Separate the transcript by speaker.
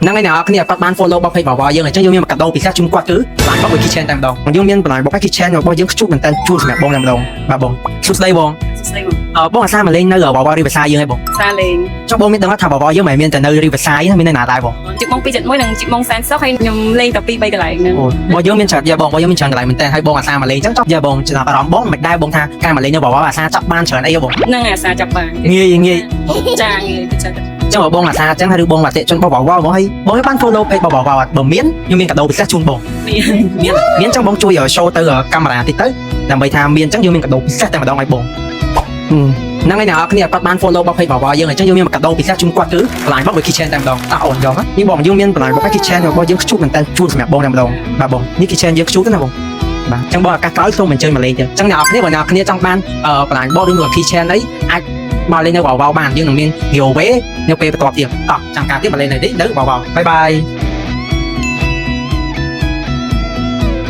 Speaker 1: ហ្នឹងហើយអ្នកនរគ្នាគាត់បាន follow របស់ page របស់យើងអញ្ចឹងយើងមានមួយកាដូពិសេសជូនគាត់គឺ blind box មួយ keychain តែម្ដងយើងមាន blind box keychain របស់យើងខ្ជុះមែនតើជូនសម្រាប់បងតែម្ដងបាទបងសួស្តីបង
Speaker 2: សួស្តីបង
Speaker 1: អឺបងអាសាមកលេងនៅបវរ Riverside យើងឯងបង
Speaker 2: សាលេង
Speaker 1: ចុះបងមានដឹងថាបវរយើងមិនមែនមានតែនៅ Riverside មាននៅណាដែរបង
Speaker 2: ជីកម៉ង271និងជីកម៉ងសែនសុខហើយខ្ញុំលេងតែ2 3កន្លែងហ្នឹង
Speaker 1: អូបងយើងមានច្រើនយ៉ាបងបងយើងមានច្រើនកន្លែងមែនតើហើយបងអាសាមកលេងអញ្ចឹងចុះយ៉ាបងចំណាប់អារម្មណ៍បងមិនដែរបងថាការមកលេងនៅបវរអាសាចាប់បានច្រើនអីបង
Speaker 2: ហ្នឹងអាសាចាប់បាន
Speaker 1: ងាយងាយ
Speaker 2: ចាងាយទៅចិត្ត
Speaker 1: ចឹងបើបងអាសាអញ្ចឹងហើយឬបងអតិជនរបស់បវរហ្មងហើយបងបាន follow page របស់បវរអត់បើមានខ្ញុំមានកាដូពិសេសជូនបង
Speaker 2: មាន
Speaker 1: មានមានចឹងបងជួយ show ទៅកាមេរ៉ាតិចទៅដើម្បីថាមានចឹងយើងមានកាដូពិសេសតែម្ដងឲ្យបងហ្នឹងហើយអ្នកនរគ្នាគាត់បាន follow របស់ page របស់យើងអញ្ចឹងយើងមានកាដូពិសេសជូនគាត់គឺ blind box មួយ keychain តែម្ដងតោះអូនយកនេះបងយើងមាន blind box keychain របស់យើងខ្ជុះមែនតើជូនសម្រាប់បងតែម្ដងបាទបងនេះ keychain យើងខ្ជុះទៅណាបងបាទអញ្ចឹងបងឱកាសក្រោយសូមអញ្ជើញមកលេងទៀតអញ្ចឹងអ្នកនរគ្នាបើអ្នកនរគ្នាចង់បាន blind box ឬមួយ keychain អីអាចមកលេងនៅវ៉ាវបានយើងនឹងមាន giveaway នៅពេលបន្ទាប់ទៀតតោះចាំការទៀតមកលេងនៅនេះនៅវ៉ាវ bye bye.